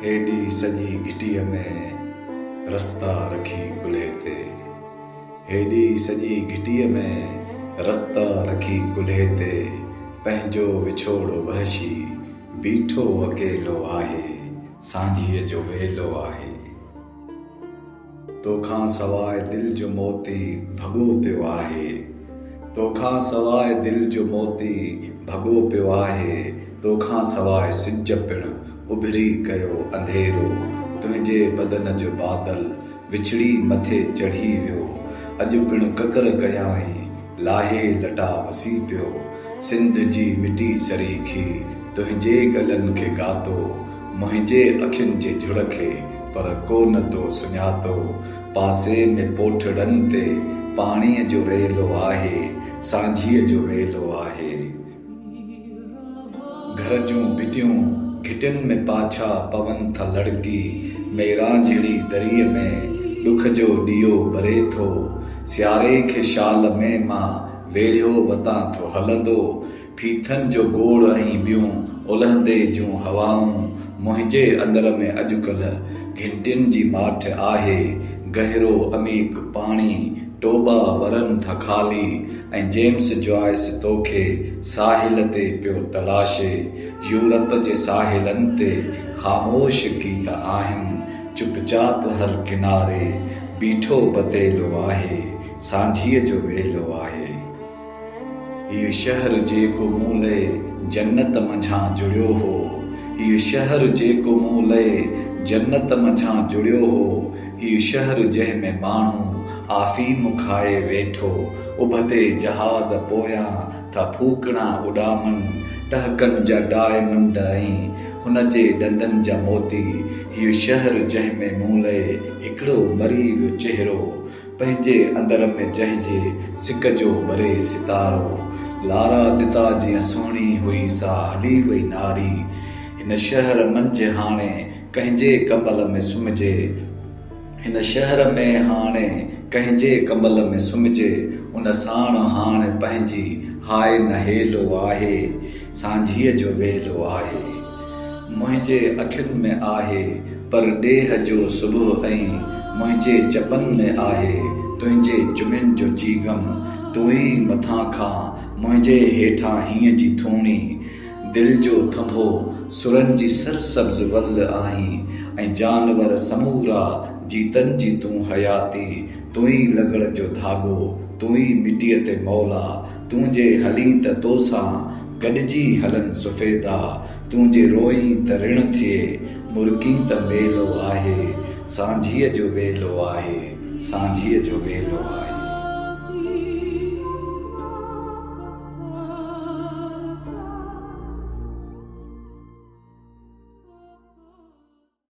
هيڏي سڄي گهٽيء ۾ رستا رکي ڪلهي تي. هيڏي سڄي گهٽيء ۾ رستا رکي ڪلهي تي. پنهنجو وڇوڙو وحشي بيٺو اڪيلو آهي، سانجهيء جو ويلو آهي. توکان سواء دل جو موتي ڀڳو پيو آهي. توکان سواء دل جو موتي ڀڳو پيو آهي. توکان سواء سج پڻ اڀري ڪيو انڌيرو. تنهنجي بدن جو بادل وڇڙي مٿي چڙهي ويو. اڄ پڻ ڪڪر ڪيائين لاهي لٽا وسي پيو. سنڌ جي مٽي سريکي تنهنجي ڳلن کي ڳاتو. منهنجي اکين جي جھڙ کي پر ڪو نه تو سڃاتو. پاسي ۾ پوٺڙن تي پاڻيء جو ريلو آهي، سانجھيء جو ويلو آهي. گھر جون ڀتيون گھٽين ۾ پاڇا پون ٿا لڙڪي، ميرانجھڙي دريء ۾ ڏک جو ڏيئو ٻري ٿو. سياري کي شال ۾ مان ويڙهيو وتان ٿو هلندو. ڦيٿن جو گوڙ ۽ ٻيون الهندي جون هوائون منهنجي اندر ۾ اڄڪلهه گهنٽين جي ماٺ آهي. گهرو عميق پاڻي، ٽوٻا ورن ٿا خالي ۽ جيمس جوائس توکي ساحل تي پيو تلاشي. يورپ جي ساحلن تي خاموش گيت آهن. چپ چاپ هر ڪناري بيٺو بتيلو آهي. سانجهيء جو ويلو آهي. هيء شهر جيڪو مون لئه جنت منجهان جڙيو هو. هيء شهر جيڪو مون لئه جنت منجهان جڙيو هو. هيء شهر جنهن ۾ ماڻهو آفيم کائي ويٺو اڀ تي جهاز پويان ٿا ڦوڪڻا اڏامن، ٽهڪن جا ڊائمنڊ ۽ هن جي ڏندن جا موتي. هيء شهر جنهن ۾ مون لئه هڪڙو مري ويو چهرو پنهنجي اندر ۾ جنهن جي سڪ جو ٻري ستارو. لارا دتا جيئن سهڻي هئي سا هلي وئي ناري. هن شهر منجهه هاڻي ڪنهن جي ڪمبل ۾ سمهجي. هن شهر ۾ هاڻي ڪنهن جي ڪمبل ۾ سمهجي. ان ساڻ هاڻ پنهنجي هاء نه هيلو آهي. سانجهيء جو ويلو آهي. منهنجي اکين ۾ آهي پرڏيهه جو صبح ۽ منهنجي چپن ۾ آهي تنهنجي چمين جو چيغم. تون ئي مٿان کان منهنجي هيٺان هينء جي ٿوڻي، دل جو ٿنڀو، سرن جي سرسبز ول آهين ۽ جانور سمورا جيتن جي تون حياتي، تون ئي لڳڙ جو ڌاڳو، تون ئي مٽيء تي مولا، تون جي هلين ته تو سان گڏجي هلن سفيدا، تون جي روئين ته رڻ ٿئي، مرڪين ته ميلو آهي، سانجهيء جو ويلو آهي، سانجهيء جو ويلو آهي.